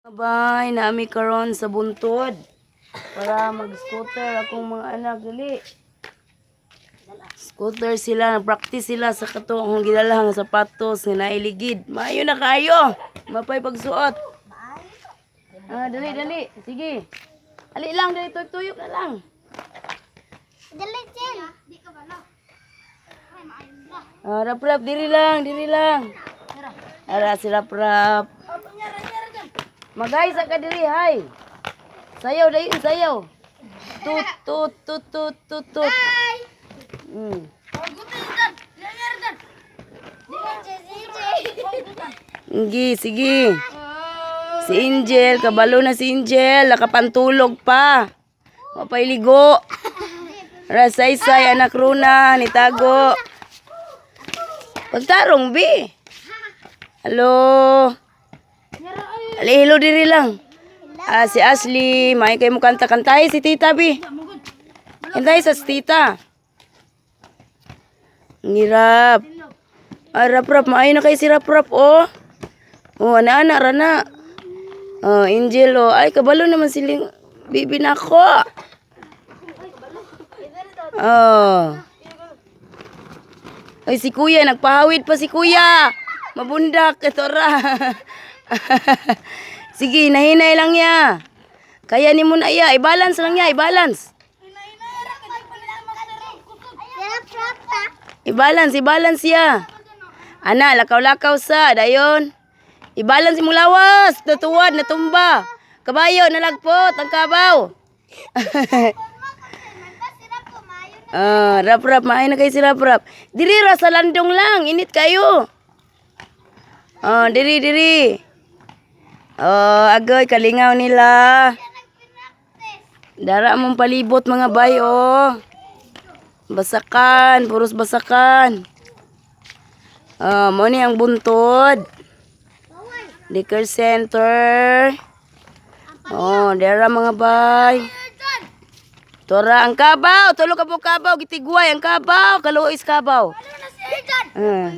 Bay, nami karon sa buntod para mag-scooter akong mga anak, dali. Scooter sila, practice sila sa kato akong gidala nga sapatos nga nailigid. Maayo na kaayo. Mapay pagsuot. Ah, dali, dali. Sige. Ali lang, dali, tuyok na lang. Dali, Chen. Di ka ba na? Ah, rap rap, diri lang, diri lang. Ara si rap rap. Magay sa kadiri, hay. Sayaw dayon, sayaw. Tut tut tut tut tut tut. Sige, sige. Si Angel, kabalo na si Angel, nakapantulog pa. Mapailigo. Rasaysay, anak Runa, nitago. Pagtarong, bi. Hello. Ali, hello diri lang. Ah, si Ashley, may kayo mo kanta. Kantahe si tita, bi. Kantahe sa si tita. Ang hirap. Ah, rap rap, maayo na kayo si rap rap, oh. Oh, ana-ana, rana. Oh, Angel, oh. Ay, kabalo naman siling bibi na ako. Oh. Ay, si kuya, nagpahawid pa si kuya. Mabundak, ito ra. Sige, nahinay lang ya. Kaya ni mo na iya, i-balance lang ya, i-balance. I-balance, i-balance ya. Ana, lakaw-lakaw sa, dayon. I-balance imong lawas, natuwad, natumba. Kabayo, nalagpot, ang kabaw. Ah, rap rap, maayo na kay si rap rap. Diri ra sa landong lang, init kayo. Ah, diri diri. Oh, agoy kalingaw nila. Dara mong palibot, mga bay, oh. Basakan, puros basakan. Ah, mo ni ang buntod. Liquor center. Oh, dara, mga bay. Tora ang kabaw, tulo ka po kabaw, gitigway ang kabaw, kaluoy sa kabaw. Ah,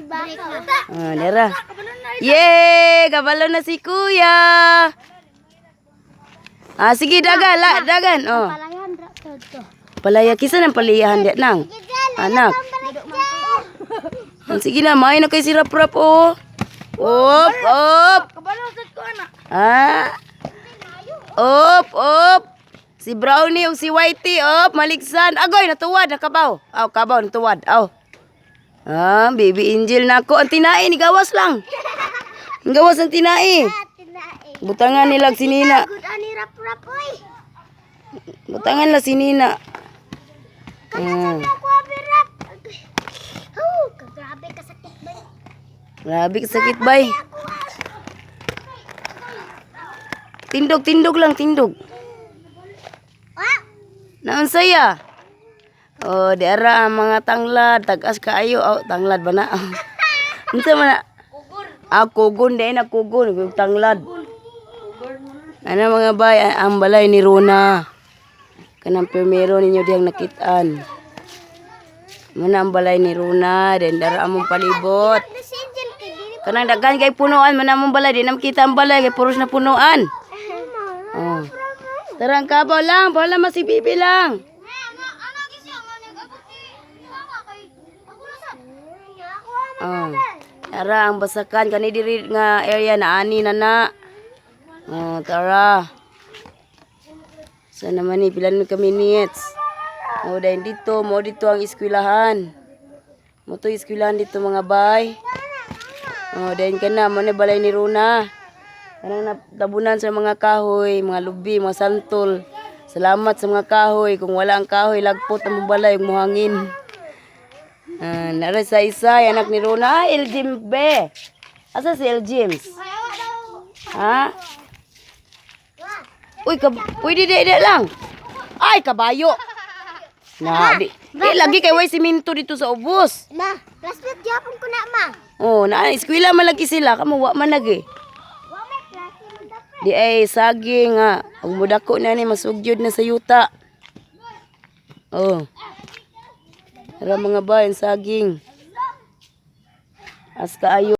ah, dara. Yay, kabalo na si kuya. Ah, sige, dagan, la, dagan. Oh. Palaya kisa ng paliyahan di nang. Anak. Ah, sige na, may na kay si Rap Rap, oh. Op, op. Ah. Op, op. Si Brownie ug si Whitey, op, maligsan. Agoy, natuwad, nakabaw. Aw, kabaw, natuwad. Aw. Ah, baby angel na ako. Ang tinae, ni gawas lang. Ang gawas ang tinae. Butangan nila si Nina. Butangan la si Nina. Grabe ka sakit ba? Grabe ka sakit, bay. Tindog, tindog lang, tindog. Ah! Naunsaya? Oh, di ara ang mga tanglad, tag-as kaayo. Oh, tanglad ba na? Unsa man na? Ah, kugon di na kugon, tanglad. Ano, mga bay, ang balay ni Rona. Kanang permero ninyo diyang nakitaan. Muna ang balay ni Rona, then dara among palibot. Si Angel kay dili. Kanang daghan kay punuan, man among balay, di na makita ang balay kay puros na punuan. Oh. Tara, ang kabaw lang, wala mas si Bibi lang. Oh. Tara, ang basakan kani diri nga area na ani na na. Oh, tara. Sa naman ni pila na kami minutes. Oh, dahil dito, mo dito ang eskwelahan. Mo to eskwelahan dito, mga bay. Oh, dahil ka na, mo na balay ni Runa. Kanang natabunan sa mga kahoy, mga lubi, mga santol. Salamat sa mga kahoy. Kung wala ang kahoy, lagpot ang balay, ug muhangin. Ah, nara sa isa, anak ni Rona. Ah, El James be. Asa si El James? Ha? Uy, pwede di, di lang. Ay, kabayo. Na, di, di lagi kay way simento dito sa ubos. Ma, classmate gyapon ko na, ma. Oh, na eskwela man lagi sila, kamo wa man lagi. Wa may klase man dapat. Di ay saging nga, ang mudako na ni masugyod na sa yuta. Oh. Tara, mga bayan, saging. As kaayo.